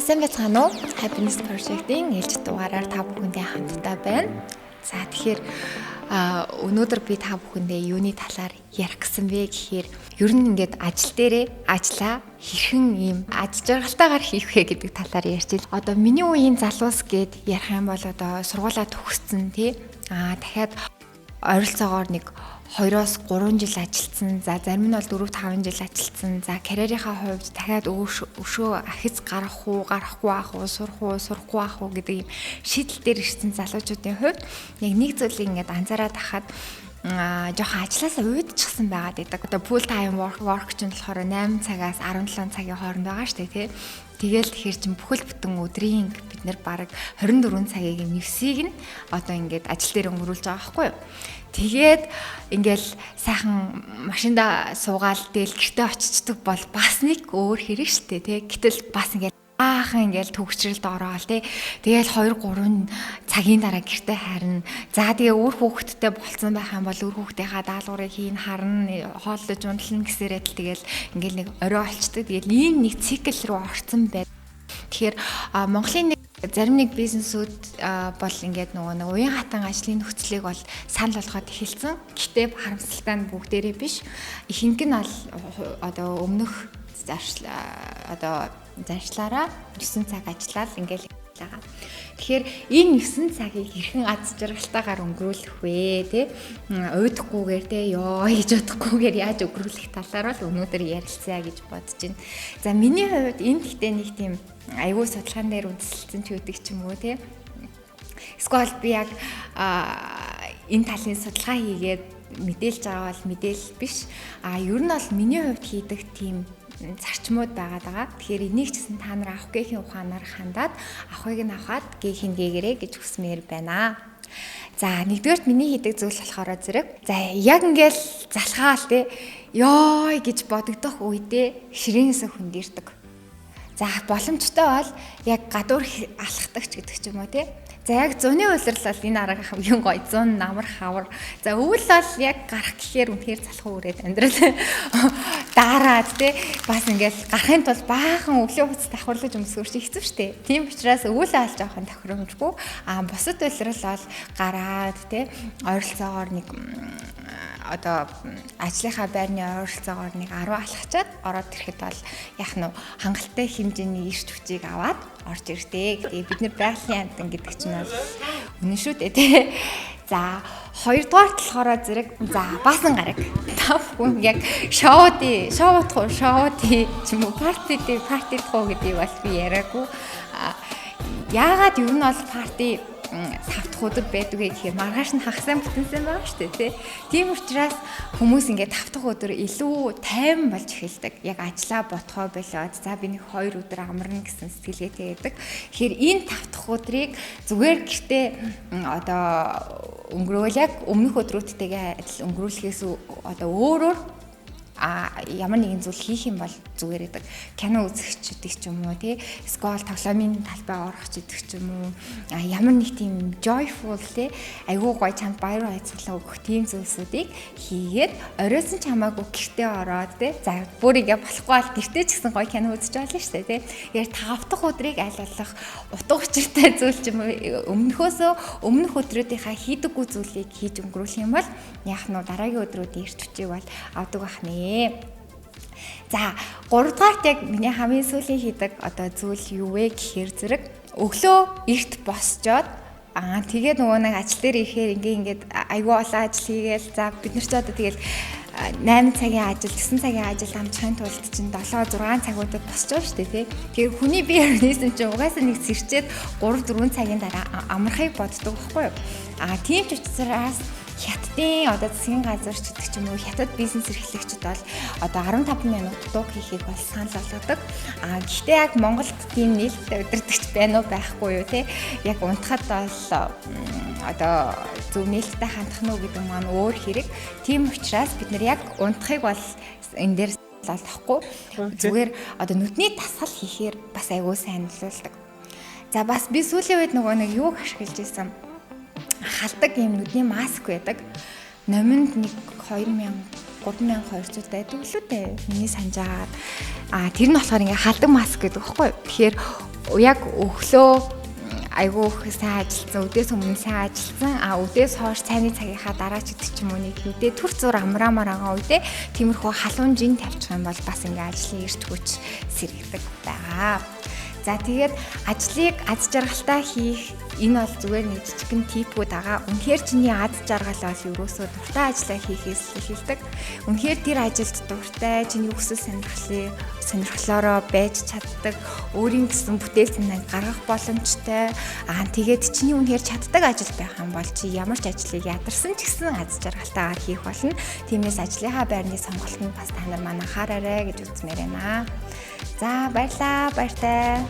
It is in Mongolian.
Сайн байцгаана уу? Happiness Project-ийн ээлжит дугаараар та бүхэндээ хамтдаа байна. За, тэгэхээр өнөөдөр би та бүхэндээ юуны талаар ярих гэсэн бэ гэхээр ер нь ингээд ажил дээрээ ажлаа хэрхэн ийм аз жаргалтайгаар хийх вэ гэдэг талаар ярьж байна. Одоо миний үеийн залуус гээд ярих юм бол одоо сургуулаа төгссөн, тий. Дахиад ойролцоогоор нэг 2-оос 3 жил ажилласан. За, зарим нь бол 4 5 жил ажилласан. За, карьерийнхаа хувьд дахиад өшөө ахиц гарах уу, гарахгүй ах уу, сурах уу, сурахгүй ах уу гэдэг юм шийдэл дээр ирсэн залуучуудын хувьд яг нэг зүйлийг ингээд анзаараад ахад жоохон ажлаасаа уйдчихсан байгаад байдаг. Одоо full time work чинь болохоор 8 цагаас 17 цагийн хооронд байгаа шүү дээ, тий. Тэгэл тэгэхээр чин бүхэл бүтэн өдрийн бид нэр бараг 24 цагийг 9-ийг нь одоо ингээд ажил дээр өнгөрүүлж байгаа байхгүй юу? Тэгээд ингээл сайхан машинда суугаал, тэгэл гэртээ очичдөг бол бас нэг өөр хэрэг штэ, тий. Гэтэл бас ингээл аахан ингээл төгсрэлд ороод, тий. Тэгэл 2 3 цагийн дараа гэртээ харна. За, тэгээ үр хүүхэдтэй болцсон байх юм бол үр хүүхдийнхаа даалгаврыг хийн, харна, хооллож унтлана гэсээрээ л тэгэл ингээл нэг орой олчдөг. Тэгэл ийм нэг цикл рүү орцсон байд. Тэгэхээр Монголын нэг зарим нэг бизнесүүд бол ингээд нөгөө нэг уян хатан ажлын нөхцөлийг бол санал болгоод эхэлсэн. Гэтэ харамсалтай нь бүгдээрээ биш. Ихэнх нь бол одоо өмнөх зарчил, одоо заншлаараа 9 цаг ажиллаад ингээл байгаа. Тэгэхээр энэ 9 цагийг хэрхэн аз жаргалтайгаар өнгөрүүлэх вэ, те, уйдахгүйгээр, те, ёо гэж бодохгүйгээр яаж өнгөрүүлэх талаар бол өнөөдөр ярилцъя гэж бодож байна. За, миний хувьд энэ гэхдээ нэг тийм айгүй судалгаан дээр үндэслэлсэн ч гэдэг ч юм уу, те. Эсвэл би яг энэ талын судалгаа хийгээд мэдээлж байгаа бол мэдээлэл биш. Ер нь бол миний хувьд хийдэг тийм зарчмууд байгаад байгаа. Тэгэхээр энийг ч гэсэн та нар авах гээхийн ухаанаар хандаад, авахыг нь авахад гээхийн гээгэрэ гэж хүсмээр байна. За, нэгдүгээрт миний хийдэг зүйл болохоор зэрэг за яг ингээл залхаал, те, ёо гэж бодогдох үедээ ширээнээс хөндөрдөг. За, боломжтой бол яг гадуур алхдаг ч гэдэг ч юм уу, те. За, яг зуны улирал бол энэ арга хамгийн гоё. Зун намар хавар. За, өвөл бол яг гарах гэхээр үнэхээр залхуу үрээд амьдрал daarаад, те, бас ингээл гарахын тулд баахан өглөө хуц давхарлаж өмсгөр чи хэцүү шттэ. Тийм учраас өвөл аал жоохон тохиромжгүй. Бусад улирал бол гараад, те, ойролцоогоор нэг одоо ажлынхаа байрны ойролцоогоор нэг 10 алхачаад ороод ирэхэд бол яг нь хангалттай хэмжээний эрч хүчийг аваад орж ирдэг. Тэгээ бид нэр байгалийн амьтан гэдэг чинь бол үнэн шүү дээ, тий. За, хоёрдугаар болохоор зэрэг за баасан гараг. Та бүхэн яг шоуди, шоудах уу, шоуди ч юм уу, party party дах уу гэдгийг бол би яриаггүй. Яагаад ер нь бол party тав дахь өдөр байдаг вэ гэхээр маргааш нь хагас сайн бүтэн сайн байгаа шүү дээ, тий. Тийм учраас хүмүүс ингээд тав дахь өдөр илүү тайван болж эхэлдэг. Яг ажлаа ботхоо болоод, за, би нэг 2 өдөр амарна гэсэн сэтгэлгээтэй байдаг. Тэгэхээр энэ тав дахь өдрийг зүгээр гэртээ одоо өнгөрөөл яг өмнөх өдрүүдтэйгээ адил өнгөрүүлэхээс одоо өөрөөр ямар нэгэн зүйл хийх юм бол зүгээр байдаг. Кино үзэх ч гэдэг ч юм уу, тий. Эсвэл тоглоомын талбай орох ч гэдэг ч юм уу. Ямар нэг тийм joyful, тий. Айгуу гоё, чамд баяр баясгалан өгөх тийм зүйлсүүдийг хийгээд оройсон ч хамаагүй гэртээ ороод, тий. За, бүр ингээ болохгүй бол гэртээ ч гэсэн гоё кино үзэж болно шүү дээ, тий. Тэгэхээр тав дахь өдрийг аль болох утга учиртай зүйл ч юм уу, өмнөхөөсөө өмнөх өдрүүдийнхаа хийдэггүй зүйлийг хийж өнгөрүүлэх юм бол яах нь дараагийн өдрүүдийн эрч хүчийг бол авдаг байх нэ. За, гуравдугаарт яг миний хамгийн сүүлийн хийдэг одоо зүйл юу вэ гэхээр зэрэг өглөө эрт босчоод, тэгээ нөгөө нэг ажил дээр ирэхээр ингээд айгүй олон ажил хийгээл, за, бид нар ч одоо тэгэл 8 цагийн ажил, 9 цагийн ажил амжихын тулд чинь 7 6 цагуудад босч байгаа шүү дээ, тий. Тэгэхээр хүний бие организм чинь угаасаа нэг сэрчээд 3 4 цагийн дараа амархыг боддог байхгүй юу? Тийм ч учраас Хятадын одоо засгийн газар ч гэдэг ч юм уу, хятад бизнес эрхлэгчид бол одоо 15 минут дууг хийхийг бол санал болгодог. Гэхдээ яг Монголд тийм нээлттэй удирдагч байна уу, байхгүй юу, те? Яг унтахад бол одоо зөв нээлттэй хандах нь уу гэдэг маань өөр хэрэг. Тийм учраас бид нар яг унтахыг бол энэ дээр олохгүй. Зүгээр одоо нүдний дасгал хийхээр бас айгүй сайн нөлөөлдөг. За, бас би сүүлийн үед нөгөө нэг юуг ашиглаж исэн, халдаг юм нүдний маск байдаг. Номинд нэг 2000 3200 байдаг лүү дээ. Миний санаж байгаа. Тэр нь болохоор ингээ халдаг маск гэдэг байхгүй юу? Тэгэхээр Яг өглөө айгүй их сайн ажилласан, үдээс өмнө сайн ажилласан. А үдээс хойш цайны цагийнхаа дараа ч гэдэг ч юм уу нэг үдээ түр зур амраамаар байгаа үедээ тиймэрхүү халуун жин тавьчих юм бол бас ингээ ажлын эрч хүч сэргэдэг байгаа. За, тэгээд ажлыг аз жаргалтай хийх энэ бол зүгээр нэг жижигхэн tip үүд байгаа. Үнэхээр чиний аз жаргал бол ерөөсөө дуртай ажлаа хийхээс л эхэлдэг. Үнэхээр тэр ажилд дуртай, чиний хүсэл сонирхлоороо байж чаддаг, өөрийн гэсэн бүтээл санааг гаргах боломжтой. Аа, тэгээд чиний үнэхээр чаддаг ажил байх юм бол чи ямар ч ажлыг ядарсан ч гэсэн аз жаргалтайгаар хийх болно. Тиймээс ажлынхаа байрны сонголтод бас та нар маань анхаараарай гэж үзмээр байна. За, баярлаа, баяртай.